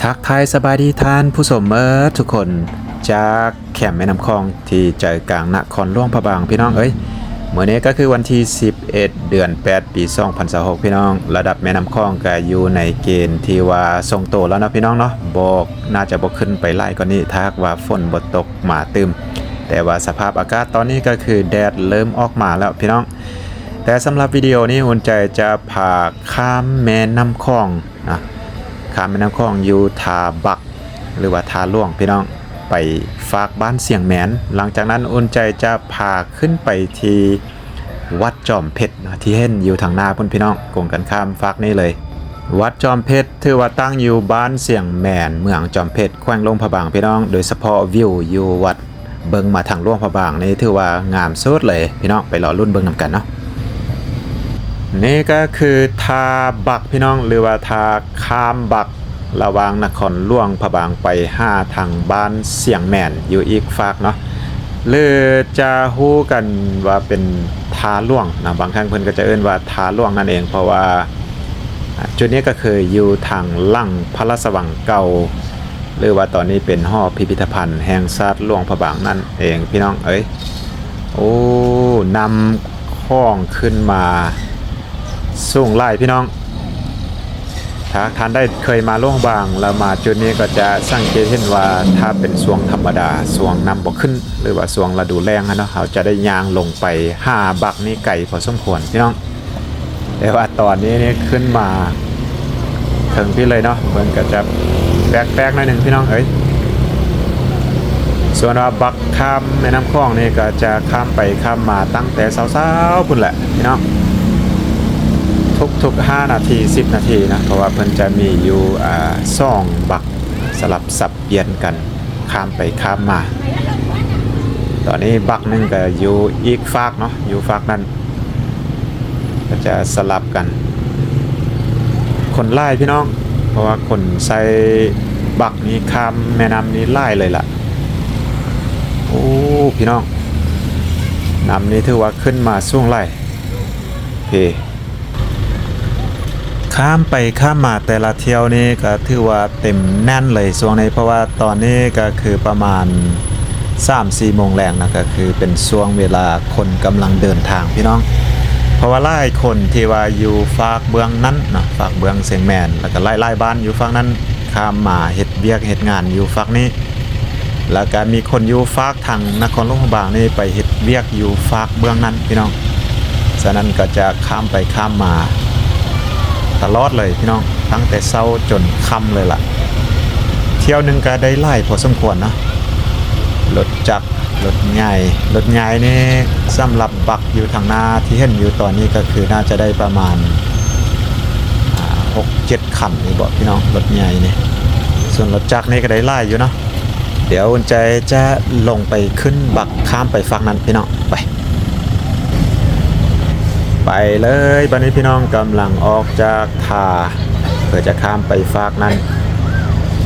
ທັກທາຍສະບາຍດີທ່ານຜູ້ຊົມເໝິດທຸກຄົນ ຈາກແຄມແມ່ນ້ຳຂອງທີ່ໃຈກາງນະຄອນຫຼວງພະບາງ ພີ່ນ້ອງເອີຍ. ມື້ນີ້ກໍຄືວັນທີສິບເອັດ ເດືອນແປດ ປີສອງພັນຊາວຫົກ ພີ່ນ້ອງ. ລະດັບແມ່ນ້ຳຂອງກໍຢູ່ໃນເກນທີ່ວ່າຊົງໂຕແລ້ວເນາະ ພີ່ນ້ອງເນາະ, ບໍ່ ໜ້າຈະບໍ່ຂຶ້ນໄປຫຼາຍກວ່ານີ້ ຖ້າຫາກວ່າຝົນບໍ່ຕົກມາຕື່ມ. ແຕ່ວ່າສະພາບອາກາດຕອນນີ້ກໍຄືແດດເລີ່ມອອກມາແລ້ວ ພີ່ນ້ອງ. ແຕ່ສຳລັບວິດີໂອນີ້ ອຸ່ນໃຈຈະພາຂ້າມແມ່ນ້ຳຂອງນະ, ຂ້າມແມ່ນ້ຳຂອງຢູ່ທ່າບັກ ຫຼືວ່າທ່າຫຼວງ ພີ່ນ້ອງ, ໄປຟາກບ້ານຊຽງແມນ. ຫຼັງຈາກນັ້ນ ອຸ່ນໃຈຈະພາຂຶ້ນໄປທີ່ວັດຈອມເພັດນະ ທີ່ເຫັນຢູ່ທາງໜ້າພຸ້ນ ພີ່ນ້ອງ, ກົງກັນຂ້າມຟາກນີ້ເລີຍ. ວັດຈອມເພັດຖືວ່າຕັ້ງຢູ່ບ້ານຊຽງແມນ ເມືອງຈອມເພັດ ແຂວງຫຼວງພະບາງ ພີ່ນ້ອງ. ໂດຍສະເພາະວິວຢູ່ວັດ ເບິ່ງມາທາງຫຼວງພະບາງນີ້ຖືວ່າງາມສຸດເລີຍ ພີ່ນ້ອງ, ໄປລໍລຸ້ນເບິ່ງນຳກັນເນາະ. ນີ້ກໍຄືທ່າບັກ ພີ່ນ້ອງ ຫຼືວ່າທ່າຂ້າມບັກ ລະຫວ່າງນະຄອນຫຼວງພະບາງໄປຫາທາງບ້ານຊຽງແມນ ຢູ່ອີກຟາກເນາະ ຫຼືຈະຮູ້ກັນວ່າເປັນທ່າຫຼວງນະ, ບາງຄັ້ງເພິ່ນກໍຈະເອີ້ນວ່າທ່າຫຼວງນັ້ນເອງ ເພາະວ່າ ອ່າ ຈຸດນີ້ກໍຄືຢູ່ທາງຫຼັງພະລາຊະວັງເກົ່າ ຫຼືວ່າຕອນນີ້ເປັນຫໍພິພິທະພັນແຫ່ງຊາດຫຼວງພະບາງນັ້ນເອງ ພີ່ນ້ອງເອີຍ. ໂອ້ ນ້ຳຂອງຂຶ້ນມາສູງຫຼາຍ ພີ່ນ້ອງ. ຖ້າທ່ານໃດເຄີຍມາຫຼວງພະບາງ ແລ້ວມາຈຸດນີ້ກໍຈະສັງເກດເຫັນວ່າ ຖ້າເປັນຊ່ວງທຳມະດາ ຊ່ວງນ້ຳບໍ່ຂຶ້ນ ຫຼືວ່າຊ່ວງລະດູແລ້ງຫັ້ນເນາະ, ເຮົາຈະໄດ້ຍ່າງລົງໄປຫາບັກນີ້ໄກພໍສົມຄວນ ພີ່ນ້ອງ. ແຕ່ວ່າຕອນນີ້ນີ້ຂຶ້ນມາເຖິງພີ້ເລີຍເນາະ, ເບິ່ງກໍຈະແປກໆໜ້ອຍໜຶ່ງ ພີ່ນ້ອງເອີຍ. ສ່ວນວ່າບັກຂ້າມແມ່ນ້ຳຂອງນີ້ກໍຈະຂ້າມໄປຂ້າມມາຕັ້ງແຕ່ເຊົ້າໆພຸ້ນແຫຼະ ພີ່ນ້ອງ, ທຸກໆຫ້ານາທີ ສິບນາທີນະ, ເພາະວ່າເພິ່ນຈະມີຢູ່ ອ່າ ສອງບັກສະຫຼັບສັບປ່ຽນກັນ ຂ້າມໄປຂ້າມມາ. ຕອນນີ້ບັກໜຶ່ງກໍຢູ່ອີກຟາກເນາະ, ຢູ່ຟາກນັ້ນ ກໍຈະສະຫຼັບກັນ. ຄົນຫຼາຍ ພີ່ນ້ອງ, ເພາະວ່າຄົນໃຊ້ບັກນີ້ຂ້າມແມ່ນ້ຳນີ້ຫຼາຍເລີຍລະ. ໂອ້ ພີ່ນ້ອງ, ນ້ຳນີ້ຖືວ່າຂຶ້ນມາສູງຫຼາຍ. ເພ ຂ້າມໄປຂ້າມມາແຕ່ລະຖ້ຽວນີ້ກໍຖືວ່າເຕັມແໜ້ນເລີຍຊ່ວງນີ້, ເພາະວ່າຕອນນີ້ກໍຄືປະມານສາມສີ່ໂມງແລງນະ, ກໍຄືເປັນຊ່ວງເວລາຄົນກຳລັງເດີນທາງ ພີ່ນ້ອງ. ເພາະວ່າຫຼາຍຄົນທີ່ວ່າຢູ່ຟາກເບື້ອງນັ້ນເນາະ, ຟາກເບື້ອງຊຽງແມນ ແລ້ວກໍຫຼາຍໆບ້ານຢູ່ຟາກນັ້ນ ຂ້າມມາເຮັດວຽກເຮັດງານຢູ່ຟາກນີ້, ແລ້ວກໍມີຄົນຢູ່ຟາກທາງນະຄອນຫຼວງພະບາງນີ້ໄປເຮັດວຽກຢູ່ຟາກເບື້ອງນັ້ນ ພີ່ນ້ອງ. ສະນັ້ນກໍຈະຂ້າມໄປຂ້າມມາຕະຫຼອດເລີຍ ພີ່ນ້ອງ, ຕັ້ງແຕ່ເຊົ້າຈົນຄ່ຳເລີຍລະ. ຖ້ຽວໜຶ່ງກໍໄດ້ຫຼາຍພໍສົມຄວນເນາະ, ລົດຈັກ ລົດໃຫຍ່ ລົດໃຫຍ່ນີ້ສຳລັບບັກຢູ່ທາງໜ້າທີ່ເຫັນຢູ່ຕອນນີ້ກໍຄືໜ້າຈະໄດ້ປະມານ ອ່າ ຫົກເຈັດຄັນນີ້ບໍພີ່ນ້ອງ, ລົດໃຫຍ່ນີ້. ສ່ວນລົດຈັກນີ້ກໍໄດ້ຫຼາຍຢູ່ເນາະ. ດຽວອຸ່ນໃຈຈະລົງໄປຂຶ້ນບັກຂ້າມໄປຟາກນັ້ນພີ່ນ້ອງ. ໄປ ໄປເລີຍ. ບັດນີ້ພີ່ນ້ອງກຳລັງອອກຈາກທ່າ ເພື່ອຈະຂ້າມໄປຟາກນັ້ນ.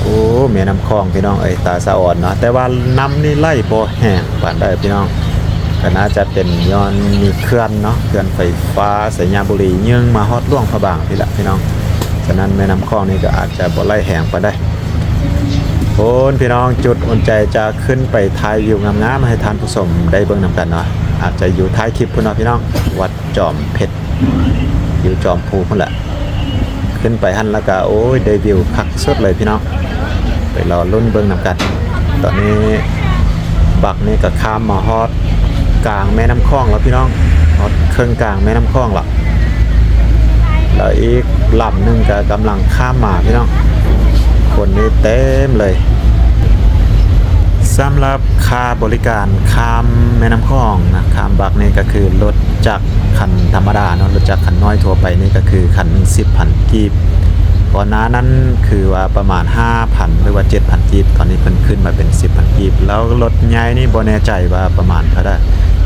ໂອ້ ແມ່ນ້ຳຂອງພີ່ນ້ອງເອີຍ ຕາສະອອນເນາະ, ແຕ່ວ່ານ້ຳນີ້ໄຫຼບໍ່ແຮງປານໃດພີ່ນ້ອງ, ກໍໜ້າຈະເປັນຍ້ອນມີເຂື່ອນເນາະ, ເຂື່ອນໄຟຟ້າໄຊຍະບູລີຍື່ງມາຮອດຫຼວງພະບາງພີ້ລະພີ່ນ້ອງ. ສະນັ້ນແມ່ນ້ຳຂອງນີ້ກໍອາດຈະບໍ່ໄຫຼແຮງປານໃດ. ໂອ້ ພີ່ນ້ອງ, ຈຸດອຸ່ນໃຈຈະຂຶ້ນໄປຖ່າຍວິວງາມໆໃຫ້ທ່ານຜູ້ຊົມໄດ້ເບິ່ງນຳກັນເນາະ, ອາດຈະຢູ່ທ້າຍຄລິບພຸ້ນເນາະພີ່ນ້ອງ. ວັດ ຈອມເພັດ ຢູ່ຈອມພູພຸ້ນແຫຼະ. ຂຶ້ນໄປຫັ້ນແລ້ວກະ ໂອ້ຍ ໄດ້ວິວຄັກສຸດເລີຍພີ່ນ້ອງ, ໄປລໍລຸ້ນເບິ່ງນຳກັນ. ຕອນນີ້ບັກນີ້ກະຂ້າມມາຮອດກາງແມ່ນ້ຳຂອງແລ້ວພີ່ນ້ອງ, ຮອດເຄິ່ງກາງແມ່ນ້ຳຂອງລະ. ແລ້ວອີກລຳໜຶ່ງກະກຳລັງຂ້າມມາພີ່ນ້ອງ, ຄົນນີ້ເຕັມເລີຍ. ສຳລັບຄ່າບໍລິການຂ້າມແມ່ນ້ຳຂອງນະ, ຂ້າມບັກນີ້ກະຄືລົດຈັກ ຄັນທຳມະດາເນາະ, ລົດຈັກຄັນນ້ອຍທົ່ວໄປນີ້ກໍຄືຄັນໜຶ່ງສິບພັນກີບ. ກ່ອນໜ້ານັ້ນຄືວ່າປະມານຫ້າພັນ ຫຼືວ່າເຈັດພັນກີບ, ຕອນນີ້ເພິ່ນຂຶ້ນມາເປັນສິບພັນກີບ. ແລ້ວລົດໃຫຍ່ນີ້ບໍ່ແນ່ໃຈວ່າປະມານເທົ່າໃດ,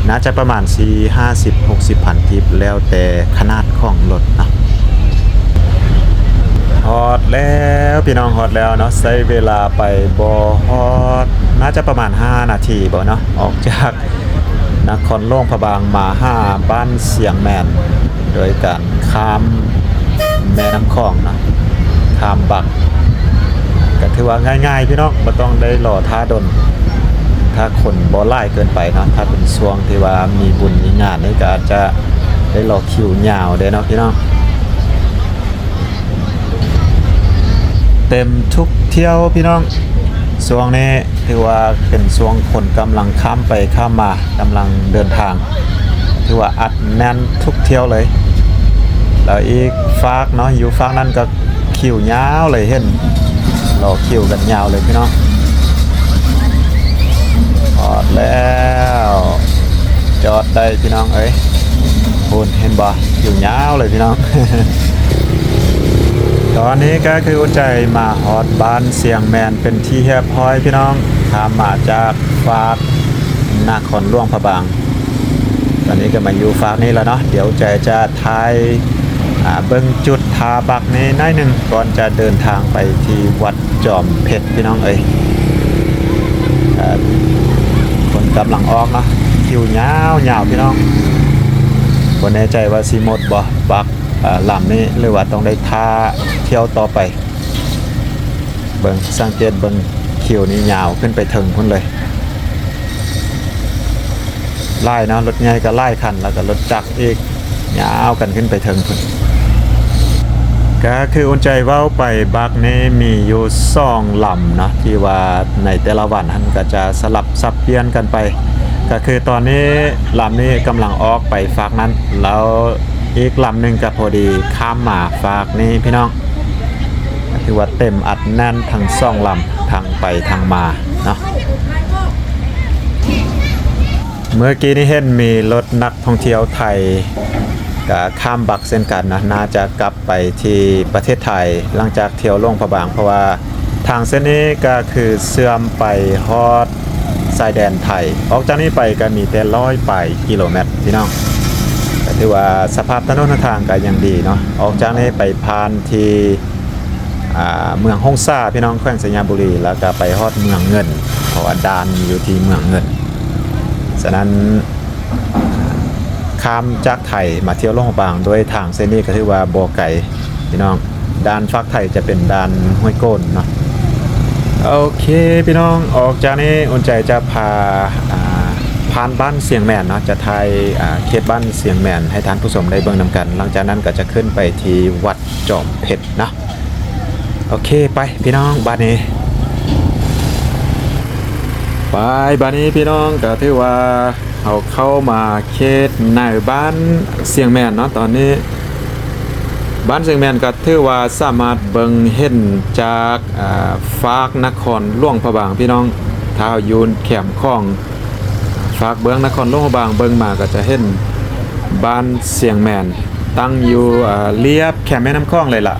ໜ້າຈະປະມານສີ່ ຫ້າສິບ ຫົກສິບພັນກີບ ແລ້ວແຕ່ຂະໜາດຂອງລົດເນາະ. ຮອດແລ້ວພີ່ນ້ອງ, ຮອດແລ້ວເນາະ, ໃຊ້ເວລາໄປບໍ່ຮອດ ໜ້າຈະປະມານຫ້ານາທີບໍເນາະ, ອອກຈາກ ນະຄອນຫຼວງພະບາງມາຫາບ້ານຊຽງແມນ ໂດຍການຂ້າມແມ່ນ້ຳຂອງເນາະ, ຂ້າມບັກ ກະ ຖືວ່າງ່າຍໆ ພີ່ນ້ອງ ບໍ່ຕ້ອງໄດ້ລໍຖ້າດົນ ຖ້າຄົນບໍ່ຫຼາຍເກີນໄປເນາະ. ຖ້າເປັນຊ່ວງທີ່ວ່າມີບຸນມີງານນີ້ ກໍອາດຈະໄດ້ລໍຄິວຍາວເດ້ເນາະ ພີ່ນ້ອງ. ເຕັມທຸກຖ້ຽວ ພີ່ນ້ອງ. ຊ່ວງນີ້ຖືວ່າເປັນຊ່ວງຄົນກຳລັງຂ້າມໄປຂ້າມມາ ກຳລັງເດີນທາງ ຖືວ່າອັດແໜ້ນທຸກຖ້ຽວເລີຍ. ແລ້ວອີກຟາກເນາະ ຢູ່ຟາກນັ້ນກໍຄິວຍາວເລີຍ ເຫັນລໍຄິວກັນຍາວເລີຍ ພີ່ນ້ອງ. ຮອດແລ້ວ ຈອດໄດ້ ພີ່ນ້ອງເອີຍ. ພຸ້ນ ເຫັນບໍ່? ຄິວຍາວເລີຍ ພີ່ນ້ອງ. ຕອນນີ້ກໍຄືອຸນໃຈມາຮອດບ້ານຊຽງແມ່ນເປັນທີ່ຮຽບຮ້ອຍ ພີ່ນ້ອງ. ຂ້າມມາຈາກຟາກນະຄອນຫຼວງພະບາງ. ຕອນນີ້ກໍມາຢູ່ຟາກນີ້ແລ້ວເນາະ. ດຽວອຸນໃຈຈະຖ່າຍ ອ່າ ເບິ່ງຈຸດທ່າບັກນີ້ໜ້ອຍໜຶ່ງ ກ່ອນຈະເດີນທາງໄປທີ່ວັດຈອມເພັດ ພີ່ນ້ອງເອີຍ. ອ່າ ຄົນກຳລັງອອກເນາະ ຄິວຍາວໆ ພີ່ນ້ອງ. ບໍ່ແນ່ໃຈວ່າຊິໝົດບໍ່ ບັກ ອ່າ ລຳນີ້ ຫຼືວ່າຕ້ອງໄດ້ຖ້າຖ້ຽວຕໍ່ໄປ. ເບິ່ງ ສັງເກດເບິ່ງ ຄິວນີ້ຍາວຂຶ້ນໄປເທິງພຸ້ນເລີຍ. ຫຼາຍເນາະ ລົດໃຫຍ່ກໍຫຼາຍຄັນ ແລ້ວກໍລົດຈັກອີກ ຍາວກັນຂຶ້ນໄປເທິງພຸ້ນ. ກໍຄືອຸ່ນໃຈເວົ້າໄປ ບັກນີ້ມີຢູ່ສອງລຳເນາະ ທີ່ວ່າໃນແຕ່ລະວັນຫັ້ນກໍຈະສະຫຼັບສັບປ່ຽນກັນໄປ. ກໍຄືຕອນນີ້ລຳນີ້ກຳລັງອອກໄປຟາກນັ້ນ ແລ້ວອີກລຳໜຶ່ງກໍພໍດີຂ້າມມາຟາກນີ້ພີ່ນ້ອງ. ຖືວ່າເຕັມອັດແໜ້ນທັງສອງລຳ ທັງໄປທັງມາເນາະ. ເມື່ອກີ້ນີ້ເຫັນມີລົດນັກທ່ອງທ່ຽວໄທກະຂ້າມບັກເຊັ່ນກັນນະ ໜ້າຈະກັບໄປທີ່ປະເທດໄທ ຫຼັງຈາກທ່ຽວຫຼວງພະບາງ ເພາະວ່າທາງເສັ້ນນີ້ກະຄືເຊື່ອມໄປຮອດຊາຍແດນໄທ. ອອກຈາກນີ້ໄປກະມີແຕ່ຮ້ອຍປາຍກິໂລແມັດພີ່ນ້ອງ. ກະຖືວ່າສະພາບຖະໜົນຫົນທາງກະຍັງດີເນາະ. ອອກຈາກນີ້ໄປຜ່ານທີ່ ອ່າ ເມືອງຫົງສາພີ່ນ້ອງ ແຂວງໄຊຍະບູລີ ແລ້ວກໍໄປຮອດເມືອງເງິນ ເພາະວ່າດ່ານຢູ່ທີ່ເມືອງເງິນ. ສະນັ້ນ ຂ້າມຈາກໄທມາທ່ຽວຫຼວງພະບາງດ້ວຍທາງເສັ້ນນີ້ກໍຖືວ່າບໍ່ໄກພີ່ນ້ອງ. ດ່ານຟາກໄທຈະເປັນດ່ານຫ້ວຍໂກນເນາະ. ໂອເຄພີ່ນ້ອງ ອອກຈາກນີ້ອຸ່ນໃຈຈະພາ ອ່າ ຜ່ານບ້ານຊຽງແມ່ນເນາະ ຈະຖ່າຍ ອ່າ ເຂດບ້ານຊຽງແມ່ນໃຫ້ທ່ານຜູ້ຊົມໄດ້ເບິ່ງນຳກັນ. ຫຼັງຈາກນັ້ນກໍຈະຂຶ້ນໄປທີ່ວັດຈອມເພັດ ເນາະ. ໂອເຄ ໄປພີ່ນ້ອງ ບາດນີ້ ໄປ ບາດນີ້ພີ່ນ້ອງ ກໍຖືວ່າເຮົາເຂົ້າມາເຂດໃນບ້ານຊຽງແມ່ນເນາະ. ຕອນນີ້ບ້ານຊຽງແມ່ນກໍຖືວ່າສາມາດເບິ່ງເຫັນຈາກ ອ່າ ຟາກນະຄອນຫຼວງພະບາງພີ່ນ້ອງ. ຖ້າເຮົາຢູ່ແຄມຂອງ ຟາກເບື້ອງນະຄອນຫຼວງພະບາງເບິ່ງມາກໍຈະເຫັນບ້ານຊຽງແມ່ນ ຕັ້ງຢູ່ ເອີ ລຽບແຄມແມ່ນ້ຳຂອງເລີຍລະ.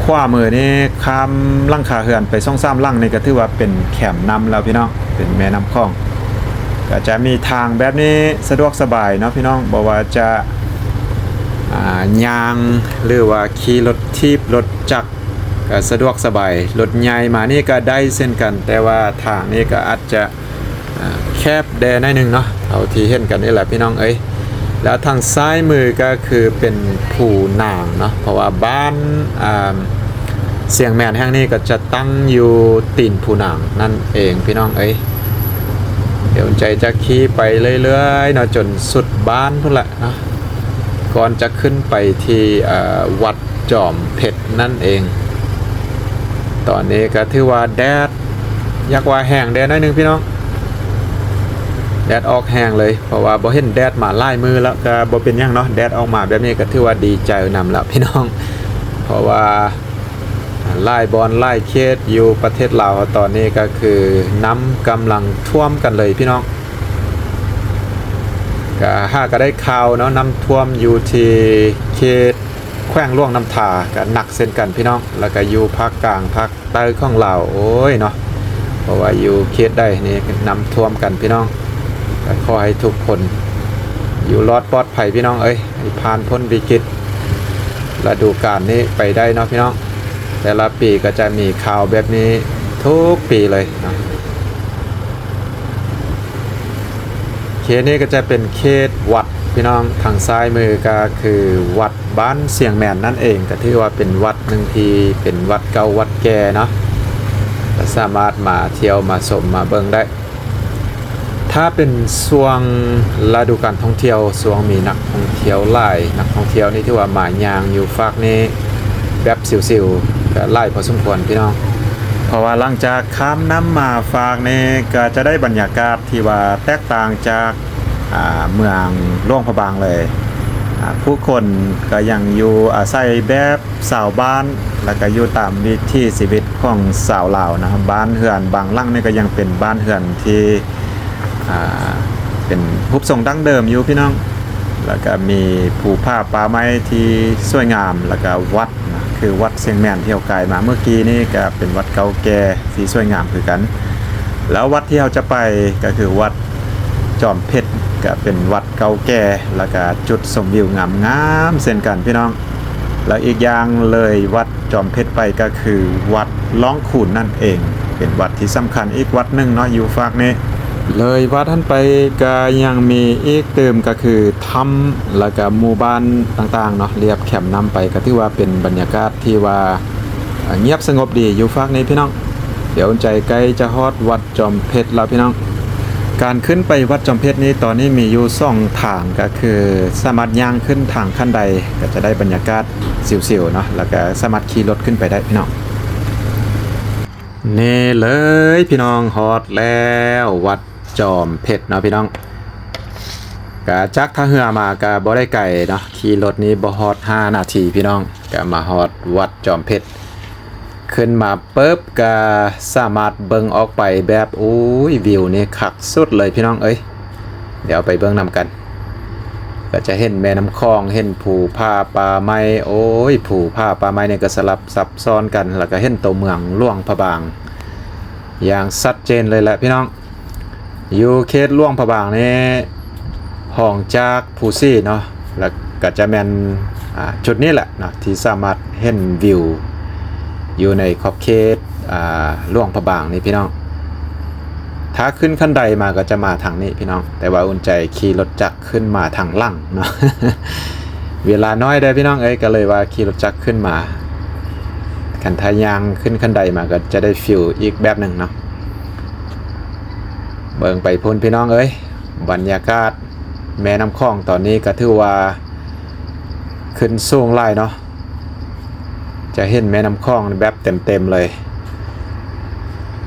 ຂວາມືນີ້ຂ້າມຫຼັງຄາເຮືອນໄປສອງສາມຫຼັງນີ້ກໍຖືວ່າເປັນແຄມນ້ຳແລ້ວພີ່ນ້ອງ ເປັນແມ່ນ້ຳຂອງ. ກໍຈະມີທາງແບບນີ້ສະດວກສະບາຍເນາະພີ່ນ້ອງ ບໍ່ວ່າຈະ ອ່າ ຍ່າງ ຫຼືວ່າຂີ່ລົດຖີບລົດຈັກ ກໍສະດວກສະບາຍ. ລົດໃຫຍ່ມານີ້ກໍໄດ້ເຊັ່ນກັນ ແຕ່ວ່າທາງນີ້ກໍອາດຈະ ອ່າ ແຄບແດ່ໜ້ອຍໜຶ່ງເນາະ ເທົ່າທີ່ເຫັນກັນນີ້ແຫຼະພີ່ນ້ອງເອີຍ. ແລ້ວທາງຊ້າຍມືກໍຄືເປັນພູນາງເນາະ ເພາະວ່າບ້ານ ອ່າ ຊຽງແມ່ນແຫ່ງນີ້ກໍຈະຕັ້ງຢູ່ຕີນພູນາງນັ້ນເອງພີ່ນ້ອງເອີຍ. ດຽວໃຈຈະຂີ່ໄປເລື້ອຍໆເນາະ ຈົນສຸດບ້ານພຸ້ນແຫຼະເນາະ ກ່ອນຈະຂຶ້ນໄປທີ່ ເອີ ວັດ ຈອມເພັດນັ້ນເອງ. ຕອນນີ້ກໍຖືວ່າແດດ ຢາກວ່າແຮງແດ່ໜ້ອຍໜຶ່ງພີ່ນ້ອງ ແດດອອກແຮງເລີຍ ເພາະວ່າບໍ່ເຫັນແດດມາຫຼາຍມື້ແລ້ວ. ກໍບໍ່ເປັນຫຍັງເນາະ ແດດອອກມາແບບນີ້ກໍຖືວ່າດີໃຈນຳລະພີ່ນ້ອງ ເພາະວ່າຫຼາຍບ່ອນຫຼາຍເຂດຢູ່ປະເທດລາວເຮົາຕອນນີ້ກໍຄືນ້ຳກຳລັງຖ້ວມກັນເລີຍພີ່ນ້ອງ. ກະຫາກະໄດ້ຂ່າວເນາະ ນ້ຳຖ້ວມຢູ່ທີ່ເຂດແຂວງຫຼວງນ້ຳທາກະໜັກເຊັ່ນກັນພີ່ນ້ອງ. ແລ້ວກະຢູ່ພາກກາງພາກໃຕ້ຂອງລາວ ໂອ້ຍເນາະ ບໍ່ວ່າຢູ່ເຂດໃດນີ້ນ້ຳຖ້ວມກັນພີ່ນ້ອງ. ກະຂໍໃຫ້ທຸກຄົນຢູ່ລອດປອດໄພພີ່ນ້ອງເອີຍ ໃຫ້ຜ່ານພົ້ນວິກິດລະດູການນີ້ໄປໄດ້ເນາະພີ່ນ້ອງ. ແຕ່ລະປີກໍຈະມີຂ່າວແບບນີ້ທຸກປີເລີຍເນາະ. ເຂດນີ້ກໍຈະເປັນເຂດວັດພີ່ນ້ອງ ທາງຊ້າຍມືກໍຄືວັດ ບ້ານຊຽງແມ່ນນັ້ນເອງ ກໍຖືວ່າເປັນວັດໜຶ່ງທີ່ເປັນວັດເກົ່າວັດແກ່ເນາະ ກໍສາມາດມາທ່ຽວມາຊົມມາເບິ່ງໄດ້. ຖ້າເປັນຊ່ວງລະດູການທ່ອງທ່ຽວ ຊ່ວງມີນັກທ່ອງທ່ຽວຫຼາຍ ນັກທ່ອງທ່ຽວນີ້ຖືວ່າມາຍ່າງຢູ່ຟາກນີ້ແບບຊິວໆ ກໍຫຼາຍພໍສົມຄວນພີ່ນ້ອງ ເພາະວ່າຫຼັງຈາກຂ້າມນ້ຳມາຟາກນີ້ ກໍຈະໄດ້ບັນຍາກາດທີ່ວ່າແຕກຕ່າງຈາກ ອ່າ ເມືອງຫຼວງພະບາງເລີຍ. ອ່າ ຜູ້ຄົນກໍຍັງຢູ່ອາໄສແບບຊາວບ້ານ ແລ້ວກໍຢູ່ຕາມວິຖີຊີວິດຂອງຊາວລາວນະ. ບ້ານເຮືອນບາງຫຼັງນີ້ກໍຍັງເປັນບ້ານເຮືອນທີ່ ອ່າ ເປັນຮູບຊົງດັ້ງເດີມຢູ່ພີ່ນ້ອງ ແລ້ວກໍມີພູຜາປ່າໄມ້ທີ່ສວຍງາມ ແລ້ວກໍວັດ ຄືວັດຊຽງແມ່ນທີ່ເຮົາກາຍມາເມື່ອກີ້ນີ້ ກໍເປັນວັດເກົ່າແກ່ທີ່ສວຍງາມຄືກັນ. ແລ້ວວັດທີ່ເຮົາຈະໄປກໍຄືວັດຈອມເພັດ ກໍເປັນວັດເກົ່າແກ່ ແລ້ວກໍຈຸດຊົມວິວງາມໆເຊັ່ນກັນພີ່ນ້ອງ. ແລ້ວອີກຢ່າງເລີຍວັດຈອມເພັດໄປກໍຄືວັດລ່ອງຄູນນັ້ນເອງ ເປັນວັດທີ່ສຳຄັນອີກວັດໜຶ່ງເນາະ ຢູ່ຟາກນີ້. ເລີຍວັດຫັ້ນໄປກໍຍັງມີອີກຕື່ມ ກໍຄືຖ້ຳ ແລ້ວກໍໝູ່ບ້ານຕ່າງໆເນາະ ລຽບແຄມນ້ຳໄປ ກໍຖືວ່າເປັນບັນຍາກາດທີ່ວ່າ ອ່າ ງຽບສະຫງົບດີຢູ່ຟາກນີ້ພີ່ນ້ອງ. ດຽວອຸ່ນໃຈໃກ້ຈະຮອດວັດຈອມເພັດແລ້ວພີ່ນ້ອງ. ການຂຶ້ນໄປວັດຈອມເພັດນີ້ ຕອນນີ້ມີຢູ່ສອງທາງ ກໍຄືສາມາດຍ່າງຂຶ້ນທາງຂັ້ນໄດ ກໍຈະໄດ້ບັນຍາກາດຊິວໆເນາະ ແລ້ວກໍສາມາດຂີ່ລົດຂຶ້ນໄປໄດ້ພີ່ນ້ອງ. ນີ້ເລີຍພີ່ນ້ອງ ຮອດແລ້ວວັດຈອມເພັດເນາະພີ່ນ້ອງ. ກະຈາກທ່າເຮືອມາກະບໍ່ໄດ້ໄກເນາະ ຂີ່ລົດນີ້ບໍ່ຮອດຫ້ານາທີພີ່ນ້ອງ ກະມາຮອດວັດຈອມເພັດ. ຂຶ້ນມາປຶບກະສາມາດເບິ່ງອອກໄປແບບ ໂອ້ຍ ວິວນີ້ຄັກສຸດເລີຍພີ່ນ້ອງເອີຍ. ດຽວໄປເບິ່ງນຳກັນ ກໍຈະເຫັນແມ່ນ້ຳຂອງ ເຫັນພູຜາປ່າໄມ້ ໂອ້ຍ ພູຜາປ່າໄມ້ນີ້ກໍສະຫຼັບຊັບຊ້ອນກັນ ແລ້ວກໍເຫັນຕົວເມືອງຫຼວງພະບາງຢ່າງຊັດເຈນເລີຍແຫຼະພີ່ນ້ອງ. ຢູ່ເຂດຫຼວງພະບາງນີ້ ຮອງຈາກພູສີເນາະ ແລ້ວກໍຈະແມ່ນ ອ່າ ຈຸດນີ້ແຫຼະເນາະ ທີ່ສາມາດເຫັນວິວຢູ່ໃນຂອບເຂດ ອ່າ ຫຼວງພະບາງນີ້ພີ່ນ້ອງ. ຖ້າຂຶ້ນຄັນໄດມາກໍຈະມາທາງນີ້ພີ່ນ້ອງ ແຕ່ວ່າອຸ່ນໃຈຂີ່ລົດຈັກຂຶ້ນມາທາງຫຼັງເນາະ ເວລານ້ອຍເດີພີ່ນ້ອງເອີຍ ກໍເລີຍວ່າຂີ່ລົດຈັກຂຶ້ນມາ. ຄັນຖ້າຍ່າງຂຶ້ນຄັນໄດມາກໍຈະໄດ້ຟີລອີກແບບໜຶ່ງເນາະ. ເບິ່ງໄປພຸ້ນພີ່ນ້ອງເອີຍ ບັນຍາກາດແມ່ນ້ຳຂອງຕອນນີ້ກໍຖືວ່າຂຶ້ນສູງຫຼາຍເນາະ. ຈະເຫັນແມ່ນ້ຳຂອງແບບເຕັມໆເລີຍ.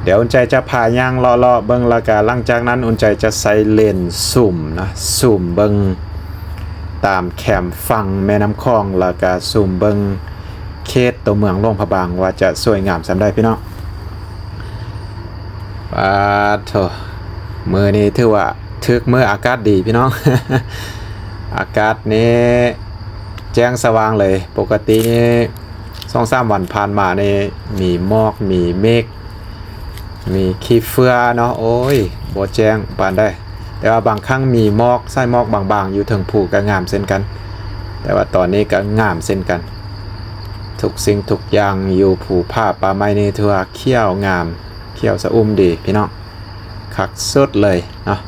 ດຽວອຸ່ນໃຈຈະພາຍ່າງເລາະໆເບິ່ງ ແລ້ວກະຫຼັງຈາກນັ້ນອຸ່ນໃຈຈະໃຊ້ເລນຊູມນະ ຊູມເບິ່ງຕາມແຄມຝັ່ງແມ່ນ້ຳຂອງ ແລ້ວກະຊູມເບິ່ງເຂດຕົວເມືອງຫຼວງພະບາງວ່າຈະສວຍງາມສ່ຳໃດພີ່ນ້ອງ. ປາດໂທ້ ມື້ນີ້ຖືວ່າຖືກມື້ ອາກາດດີພີ່ນ້ອງ ອາກາດນີ້ແຈ້ງສະຫວ່າງເລີຍ. ປົກກະຕິນີ້ ສອງສາມວັນຜ່ານມານີ້ ມີໝອກ ມີເມກ ມີຂີ້ເຟືອເນາະ ໂອ້ຍ ບໍ່ແຈ້ງປານໃດ. ແຕ່ວ່າບາງຄັ້ງມີໝອກ ສາຍໝອກບາງໆຢູ່ເທິງພູກໍງາມເຊັ່ນກັນ. ແຕ່ວ່າຕອນນີ້ກໍງາມເຊັ່ນກັນ. ທຸກສິ່ງທຸກຢ່າງຢູ່ພູຜາປ່າໄມ້ນີ້ຖືວ່າຂຽວງາມ ຂຽວຊະອຸ່ມດີພີ່ນ້ອງ ຄັກສຸດເລີຍເນາະ.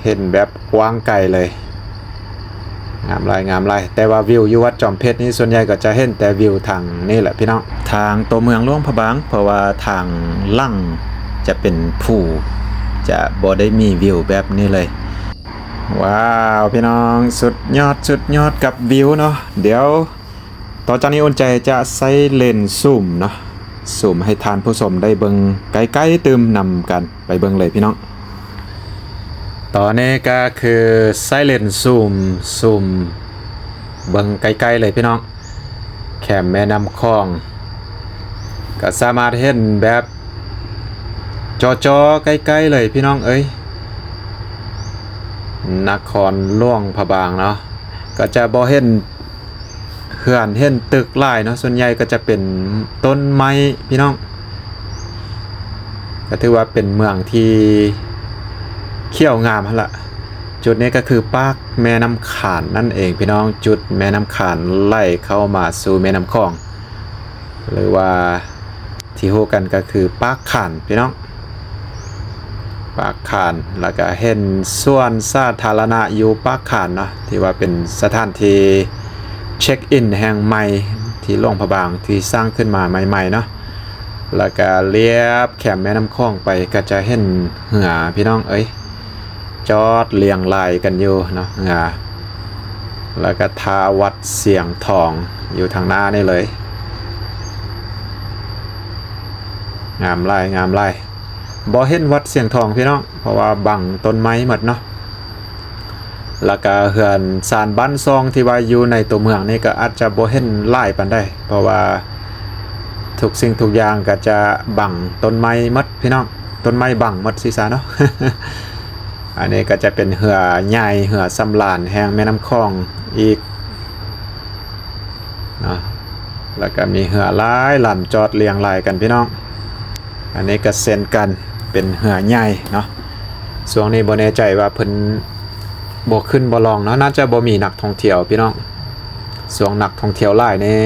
ເຫັນແບບກວ້າງໄກເລີຍ ງາມຫຼາຍ ງາມຫຼາຍ. ແຕ່ວ່າວິວຢູ່ວັດຈອມເພັດນີ້ ສ່ວນໃຫຍ່ກໍຈະເຫັນແຕ່ວິວທາງນີ້ແຫຼະພີ່ນ້ອງ ທາງຕົວເມືອງຫຼວງພະບາງ ເພາະວ່າທາງຫຼັງຈະເປັນພູ ຈະບໍ່ໄດ້ມີວິວແບບນີ້ເລີຍ. ວ້າວ ພີ່ນ້ອງ ສຸດຍອດ ສຸດຍອດກັບວິວເນາະ. ດຽວຕໍ່ຈາກນີ້ອຸ່ນໃຈຈະໃຊ້ເລນຊູມເນາະ ຊູມໃຫ້ທ່ານຜູ້ຊົມໄດ້ເບິ່ງໃກ້ໆຕື່ມນຳກັນ. ໄປເບິ່ງເລີຍພີ່ນ້ອງ. ຕອນນີ້ກໍຄືໃຊ້ເລນຊູມ ຊູມເບິ່ງໃກ້ໆເລີຍພີ່ນ້ອງ. ແຄມແມ່ນ້ຳຂອງ ກໍສາມາດເຫັນແບບຈໍ່ໆໃກ້ໆເລີຍພີ່ນ້ອງເອີຍ. ນະຄອນຫຼວງພະບາງເນາະ ກໍຈະບໍ່ເຫັນ ເຮືອນເຫັນຕຶກຫຼາຍເນາະ ສ່ວນໃຫຍ່ກໍຈະເປັນຕົ້ນໄມ້ພີ່ນ້ອງ. ກໍຖືວ່າເປັນເມືອງທີ່ຂຽວງາມຫັ້ນລະ. ຈຸດນີ້ກໍຄືປາກແມ່ນ້ຳຂານນັ້ນເອງພີ່ນ້ອງ ຈຸດແມ່ນ້ຳຂານໄຫຼເຂົ້າມາສູ່ແມ່ນ້ຳຂອງ ຫຼືວ່າ ທີ່ຮູ້ກັນກໍຄືປາກຂານພີ່ນ້ອງ ປາກຂານ. ແລ້ວກໍເຫັນສວນສາທາລະນະຢູ່ປາກຂານເນາະ ທີ່ວ່າເປັນສະຖານທີ່ ເຊັກອິນແຫ່ງໃໝ່ທີ່ຫຼວງພະບາງ ທີ່ສ້າງຂຶ້ນມາໃໝ່ໆເນາະ. ແລ້ວກະລຽບແຄມແມ່ນ້ຳຂອງໄປ ກະຈະເຫັນເຮືອພີ່ນ້ອງເອີຍ ຈອດລຽງລາຍກັນຢູ່ເນາະ ເຮືອ. ແລ້ວກະທ່າວັດຊຽງທອງຢູ່ທາງໜ້ານີ້ເລີຍ. ງາມຫຼາຍ ງາມຫຼາຍ. ບໍ່ເຫັນວັດຊຽງທອງພີ່ນ້ອງ ເພາະວ່າບັງຕົ້ນໄມ້ໝົດເນາະ. ແລ້ວກະເຮືອນຊານບ້ານຊ່ອງທີ່ວ່າຢູ່ໃນຕົວເມືອງນີ້ ກະອາດຈະບໍ່ເຫັນຫຼາຍປານໃດ ເພາະວ່າທຸກສິ່ງທຸກຢ່າງກະຈະບັງຕົ້ນໄມ້ໝົດພີ່ນ້ອງ ຕົ້ນໄມ້ບັງໝົດຊີ້ຊະເນາະ. ອັນນີ້ກະຈະເປັນເຮືອໃຫຍ່ ເຮືອສຳລານແຫ່ງແມ່ນ້ຳຂອງອີກເນາະ. ແລ້ວກະມີເຮືອຫຼາຍລຳຈອດລຽງລາຍກັນພີ່ນ້ອງ. ອັນນີ້ກະເຊັ່ນກັນ ເປັນເຮືອໃຫຍ່ເນາະ. ຊ່ວງນີ້ບໍ່ແນ່ໃຈວ່າເພິ່ນບໍ່ຂຶ້ນບໍ່ລ່ອງເນາະ ໜ້າຈະບໍ່ມີນັກທ່ອງທ່ຽວພີ່ນ້ອງ. ຊ່ວງນັກທ່ອງທ່ຽວຫຼາຍນີ້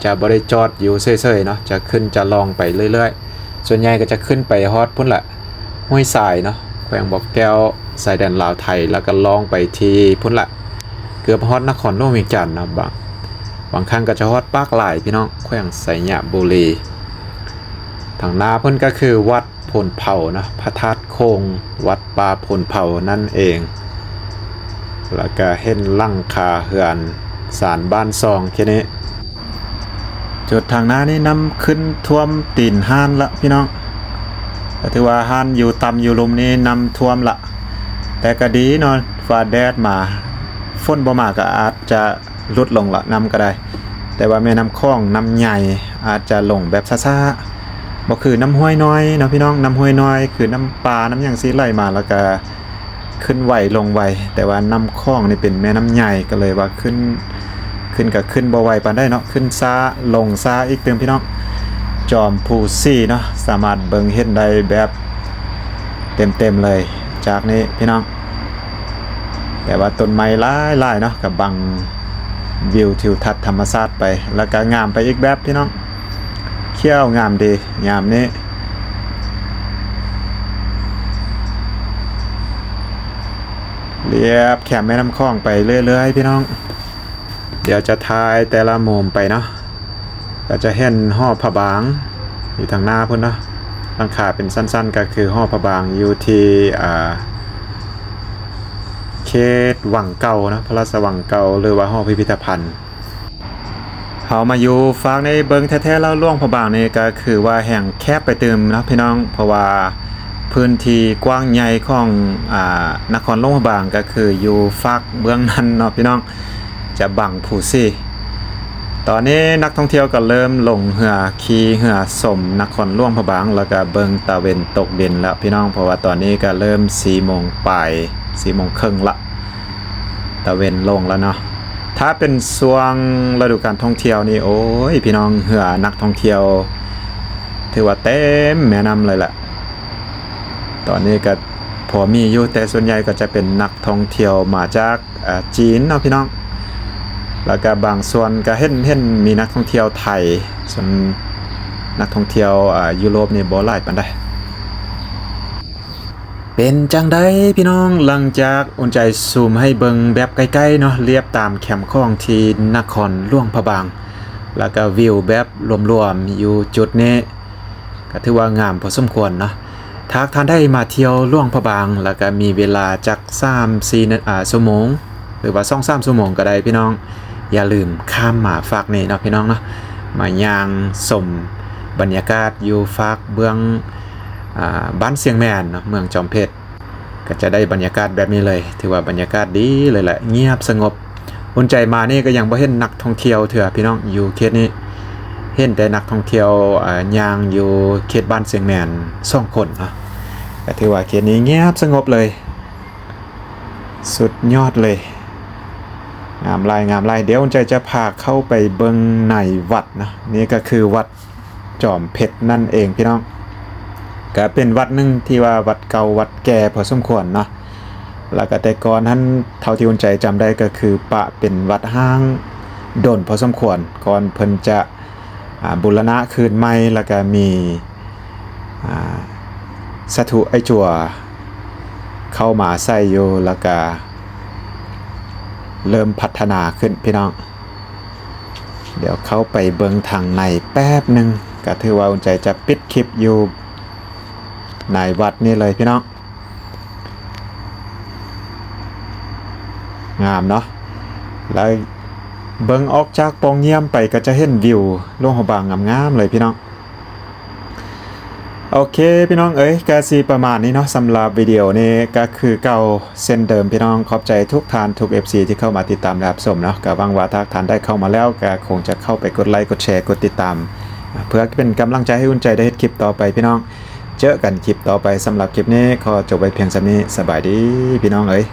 ຈະບໍ່ໄດ້ຈອດຢູ່ເສີຍໆເນາະ ຈະຂຶ້ນຈະລ່ອງໄປເລື້ອຍໆ. ສ່ວນໃຫຍ່ກະຈະຂຶ້ນໄປຮອດພຸ້ນລະ ຫ້ວຍຊາຍເນາະ ແຂວງບໍ່ແກ້ວ ຊາຍແດນລາວໄທ ແລ້ວກະລ່ອງໄປທີ່ພຸ້ນລະ ເກືອບຮອດນະຄອນຫຼວງວຽງຈັນເນາະ. ບາງ ບາງຄັ້ງກະຈະຮອດປາກລາຍພີ່ນ້ອງ ແຂວງໄຊຍະບູລີ. ທາງໜ້າເພິ່ນກະຄືວັດໂພນເພົາເນາະ ພະທາດໂຂງ ວັດປ່າໂພນເພົານັ້ນເອງ. ແລ້ວກະເຫັນຫຼັງຄາເຮືອນຊານບ້ານຊ່ອງແຄ່ນີ້. ຈຸດທາງໜ້ານີ້ນ້ຳຂຶ້ນຖ້ວມຕີນຮ້ານລະພີ່ນ້ອງ. ກະຖືວ່າຮ້ານຢູ່ຕ່ຳຢູ່ລຸ່ມນີ້ນ້ຳຖ້ວມລະ ແຕ່ກະດີເນາະ ຟ້າແດດມາ ຝົນບໍ່ມາກະອາດຈະ ຫຼຸດລົງລະ ນ້ຳກະໄດ້. ແຕ່ວ່າແມ່ນ້ຳຂອງນ້ຳໃຫຍ່ ອາດຈະລົງແບບຊ້າໆ ບໍ່ຄືນ້ຳຫ້ວຍນ້ອຍເນາະພີ່ນ້ອງ. ນ້ຳຫ້ວຍນ້ອຍຄືນ້ຳປ່ານ້ຳຫຍັງຊິໄຫຼມາ ແລ້ວກະຂຶ້ນໄວລົງໄວ. ແຕ່ວ່ານ້ຳຂອງນີ້ເປັນແມ່ນ້ຳໃຫຍ່ ກະເລີຍວ່າຂຶ້ນ ຂຶ້ນກະຂຶ້ນບໍ່ໄວປານໃດເນາະ ຂຶ້ນຊ້າລົງຊ້າອີກຕື່ມພີ່ນ້ອງ. ຈອມພູສີເນາະ ສາມາດເບິ່ງເຫັນໄດ້ແບບເຕັມໆເລີຍຈາກນີ້ພີ່ນ້ອງ. ແຕ່ວ່າຕົ້ນໄມ້ຫຼາຍໆເນາະ ກະບັງ ວິວທິວທັດທຳມະຊາດໄປ ແລ້ວກະງາມໄປອີກແບບພີ່ນ້ອງ. ຂຽວງາມດີຍາມນີ້. ລຽບແຄມແມ່ນ້ຳຂອງໄປເລື້ອຍໆພີ່ນ້ອງ. ດຽວຈະຖ່າຍແຕ່ລະມຸມໄປເນາະ. ກະຈະເຫັນຫໍພະບາງຢູ່ທາງໜ້າພຸ້ນເນາະ. ຫຼັງຄາເປັນຊັ້ນໆ ກະຄືຫໍພະບາງຢູ່ທີ່ ອ່າ ເຂດວັງເກົ່າເນາະ ພະລາຊະວັງເກົ່າ ຫຼືວ່າຫໍພິພິທະພັນ. ເຮົາມາຢູ່ຟາກນີ້ເບິ່ງແທ້ໆແລ້ວ ຫຼວງພະບາງນີ້ກະຄືວ່າແຮ່ງແຄບໄປຕື່ມເນາະພີ່ນ້ອງ ເພາະວ່າພື້ນທີ່ກວ້າງໃຫຍ່ຂອງ ອ່າ ນະຄອນຫຼວງພະບາງກະຄືຢູ່ຟາກເບື້ອງນັ້ນເນາະພີ່ນ້ອງ ຈະບັງພູສີ. ຕອນນີ້ນັກທ່ອງທ່ຽວກະເລີ່ມລົງເຮືອ ຂີ່ເຮືອຊົມນະຄອນຫຼວງພະບາງ ແລ້ວກະເບິ່ງຕາເວັນຕົກດິນແລ້ວພີ່ນ້ອງ ເພາະວ່າຕອນນີ້ກະເລີ່ມສີ່ໂມງປາຍ ສີ່ໂມງເຄິ່ງລະ. ຕາເວັນລົງແລ້ວເນາະ. ຖ້າເປັນຊ່ວງລະດູການທ່ອງທ່ຽວນີ້ ໂອ້ຍ ພີ່ນ້ອງ ເຮືອນັກທ່ອງທ່ຽວຖືວ່າເຕັມແມ່ນ້ຳເລີຍແຫຼະ. ຕອນນີ້ກະພໍມີຢູ່ ແຕ່ສ່ວນໃຫຍ່ກະຈະເປັນນັກທ່ອງທ່ຽວມາຈາກ ອາ ຈີນເນາະພີ່ນ້ອງ ແລ້ວກະບາງສ່ວນກະເຫັນ ເຫັນມີນັກທ່ອງທ່ຽວໄທ ສ່ວນນັກທ່ອງທ່ຽວ ອາ ຢູໂຣບນີ້ບໍ່ຫຼາຍປານໃດ. ເປັນຈັ່ງໃດພີ່ນ້ອງ ຫຼັງຈາກອຸ່ນໃຈຊູມໃຫ້ເບິ່ງແບບໃກ້ໆເນາະ ລຽບຕາມແຄມຂອງທີ່ນະຄອນຫຼວງພະບາງ ແລ້ວກະວິວແບບລວມໆຢູ່ຈຸດນີ້ ກະຖືວ່າງາມພໍສົມຄວນເນາະ. ຖ້າທ່ານໃດມາທ່ຽວຫຼວງພະບາງ ແລ້ວກະມີເວລາຈັກສາມສີ່ນາ ອາ ຊົ່ວໂມງ ຫຼືວ່າສອງສາມຊົ່ວໂມງກະໄດ້ພີ່ນ້ອງ ຢ່າລືມຂ້າມມາຟາກນີ້ເນາະພີ່ນ້ອງເນາະ ມາຍ່າງຊົມບັນຍາກາດຢູ່ຟາກເບື້ອງ ອ່າ ບ້ານຊຽງແມ່ນເນາະ ເມືອງຈອມເພັດ ກະຈະໄດ້ບັນຍາກາດແບບນີ້ເລີຍ ຖືວ່າບັນຍາກາດດີເລີຍແຫຼະ ງຽບສະຫງົບ. ອຸ່ນໃຈມານີ້ກະຍັງບໍ່ເຫັນນັກທ່ອງທ່ຽວເທື່ອພີ່ນ້ອງ ຢູ່ເຂດນີ້ ເຫັນແຕ່ນັກທ່ອງທ່ຽວ ອາ ຍ່າງຢູ່ເຂດບ້ານຊຽງແມ່ນສອງຄົນເນາະ ກະຖືວ່າເຂດນີ້ງຽບສະຫງົບເລີຍ ສຸດຍອດເລີຍ ງາມຫຼາຍ ງາມຫຼາຍ. ດຽວອຸ່ນໃຈຈະພາເຂົ້າໄປເບິ່ງໃນວັດເນາະ ນີ້ກະຄືວັດ ຈອມເພັດນັ້ນເອງພີ່ນ້ອງ ກະເປັນວັດໜຶ່ງທີ່ວ່າວັດເກົ່າວັດແກ່ພໍສົມຄວນເນາະ ແລ້ວກະແຕ່ກ່ອນຫັ້ນ ເທົ່າທີ່ອຸ່ນໃຈຈຳໄດ້ກະຄືປະເປັນວັດຮ້າງດົນພໍສົມຄວນ ກ່ອນເພິ່ນຈະ ອາ ບູລະນະຄືນໃໝ່ ແລ້ວກະມີ ອາ ສາທຸໄອຈົວເຂົ້າມາອາໄສຢູ່ ແລ້ວກະເລີ່ມພັດທະນາຂຶ້ນພີ່ນ້ອງ. ດຽວເຂົ້າໄປເບິ່ງທາງໃນແປັບໜຶ່ງ ກະຖືວ່າອຸ່ນໃຈຈະປິດຄລິບຢູ່ໃນວັດນີ້ເລີຍພີ່ນ້ອງ. ງາມເນາະ ແລ້ວເບິ່ງອອກຈາກປ່ອງຢ້ຽມໄປກະຈະເຫັນວິວຫຼວງພະບາງງາມໆເລີຍພີ່ນ້ອງ. ໂອເຄພີ່ນ້ອງເອີຍ ກະຊິປະມານນີ້ເນາະ ສຳລັບວິດີໂອນີ້ກະຄືເກົ່າເຊັ່ນເດີມພີ່ນ້ອງ. ຂອບໃຈທຸກທ່ານທຸກເອັຟຊີທີ່ເຂົ້າມາຕິດຕາມແລະຮັບຊົມເນາະ. ກະຫວັງວ່າຖ້າທ່ານໄດ້ເຂົ້າມາແລ້ວ ກະຄົງຈະເຂົ້າໄປກົດໄລກົດແຊກົດຕິດຕາມ ເພື່ອເປັນກຳລັງໃຈໃຫ້ອຸ່ນໃຈໄດ້ເຮັດຄລິບຕໍ່ໄປພີ່ນ້ອງ. ເຈີກັນຄລິບຕໍ່ໄປ. ສຳລັບຄລິບນີ້ຂໍຈົບໄວ້ພຽງສ່ຳນີ້. ສະບາຍດີພີ່ນ້ອງເອີຍ.